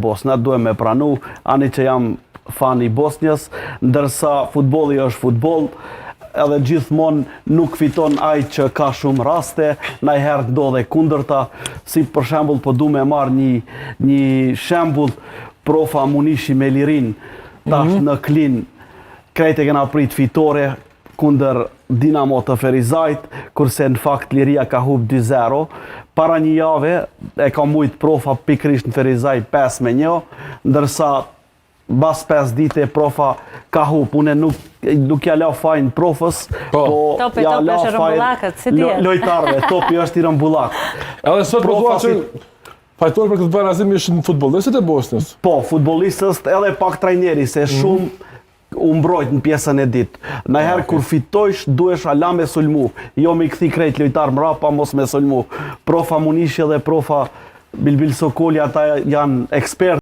Bosna, duhet me pranu, ani që jam fan i Bosnjës, ndërsa futbolli është futboll, edhe gjithmonë nuk fiton ai që ka shumë raste, najherë ndodh e kundërta, si për shembull po du me marrë një, një shembull Profa Munishi me Lirinë, tash mm -hmm. në Klinë, krejt e kena prit fitore kundër Dinamo të Ferizajt, kurse në fakt Liria ka hup 2-0. Para një jave e ka mujt Profa pikërisht në Ferizaj 5-1, ndërsa Mbas 5 dite Profa ka hup, une nuk nuk ja la fajin Profës, po, po ja la fajin si lojtarëve, topi është i rrumbullakët. Edhe sot po thua që fajtor për këtë barazim ishin futbollistët e Bosnës. Po, futbollistët edhe pak trajneri se mhm. shumë u mbrojt në pjesën e dytë. Najherë kur fitojsh, duhesh ala me sulmu, jo me i kthy krejt lojtarë mrapa, mos me sulmu. Profa Munishi dhe profa Bilbil Sokoli, ata janë ekspertë.